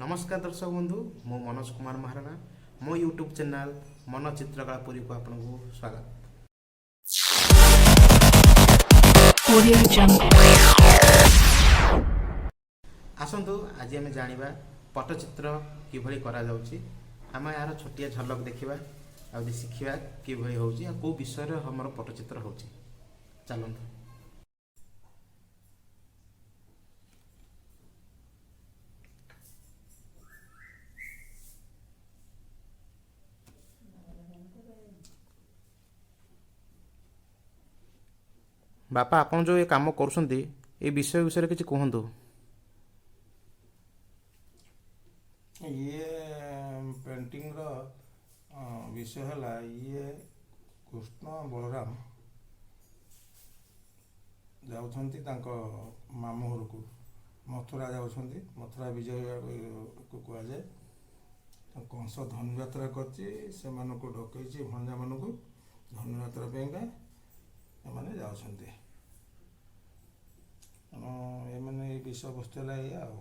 ନମସ୍କାର ଦର୍ଶକ ବନ୍ଧୁ, ମୁଁ ମନୋଜ କୁମାର ମହାରଣା। ମୋ ୟୁଟ୍ୟୁବ୍ ଚ୍ୟାନେଲ୍ ମନ ଚିତ୍ରକଳା ପୁରୀକୁ ଆପଣଙ୍କୁ ସ୍ୱାଗତ। Audio Jungle. ଆସନ୍ତୁ, ଆଜି ଆମେ ଜାଣିବା ପଟ୍ଟଚିତ୍ର କିଭଳି କରାଯାଉଛି। ଆମେ ଏହାର ଛୋଟିଆ ଝଲକ ଦେଖିବା ଆଉ ଶିଖିବା କିଭଳି ହେଉଛି ଆଉ କେଉଁ ବିଷୟରେ ଆମର ପଟ୍ଟଚିତ୍ର ହେଉଛି। ଚାଲନ୍ତୁ। ବାପା, ଆପଣ ଯେଉଁ ଏ କାମ କରୁଛନ୍ତି, ଏ ବିଷୟରେ କିଛି କୁହନ୍ତୁ। ଇଏ ପେଣ୍ଟିଂର ବିଷୟ ହେଲା, ଇଏ କୃଷ୍ଣ ବଳରାମ ଯାଉଛନ୍ତି ତାଙ୍କ ମାମୁଁ ଘରକୁ, ମଥୁରା ଯାଉଛନ୍ତି। ମଥୁରା ବିଜୟକୁ କୁହାଯାଏ। କଂସ ଧନୁଯାତ୍ରା କରିଛି, ସେମାନଙ୍କୁ ଡକେଇଛି, ଭଣଜାମାନଙ୍କୁ ଧନୁଯାତ୍ରା ପାଇଁକା ଏମାନେ ଯାଉଛନ୍ତି। ତେଣୁ ଏମାନେ ଏଇ ବିଷୟବସ୍ତୁ ହେଲା ଏଇଆ ଆଉ।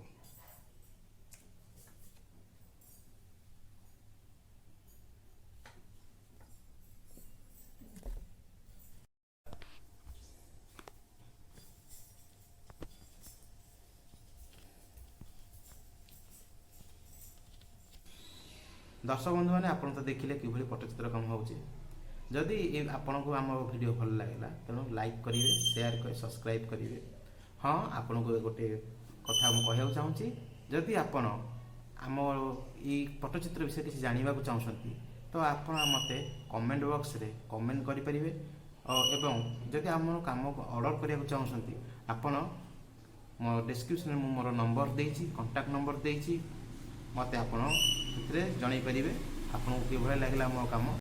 ଦର୍ଶକ ବନ୍ଧୁମାନେ, ଆପଣ ତ ଦେଖିଲେ କିଭଳି ପଟ୍ଟଚିତ୍ର କାମ ହେଉଛି। ଯଦି ଏ ଆପଣଙ୍କୁ ଆମ ଭିଡ଼ିଓ ଭଲ ଲାଗିଲା, ତେଣୁ ଲାଇକ୍ କରିବେ, ସେୟାର କରି ସବସ୍କ୍ରାଇବ୍ କରିବେ। ହଁ, ଆପଣଙ୍କୁ ଗୋଟେ କଥା ମୁଁ କହିବାକୁ ଚାହୁଁଛି। ଯଦି ଆପଣ ଆମ ଏଇ ପଟ୍ଟଚିତ୍ର ବିଷୟରେ କିଛି ଜାଣିବାକୁ ଚାହୁଁଛନ୍ତି, ତ ଆପଣ ମୋତେ କମେଣ୍ଟ ବକ୍ସରେ କମେଣ୍ଟ କରିପାରିବେ। ଏବଂ ଯଦି ଆମର କାମ ଅର୍ଡ଼ର କରିବାକୁ ଚାହୁଁଛନ୍ତି, ଆପଣ ମୋ ଡେସ୍କ୍ରିପସନରେ ମୁଁ ମୋର ନମ୍ବର ଦେଇଛି, କଣ୍ଟାକ୍ଟ ନମ୍ବର ଦେଇଛି। ମୋତେ ଆପଣ ସେଥିରେ ଜଣାଇ ପାରିବେ ଆପଣଙ୍କୁ କିଭଳି ଲାଗିଲା ମୋ କାମ।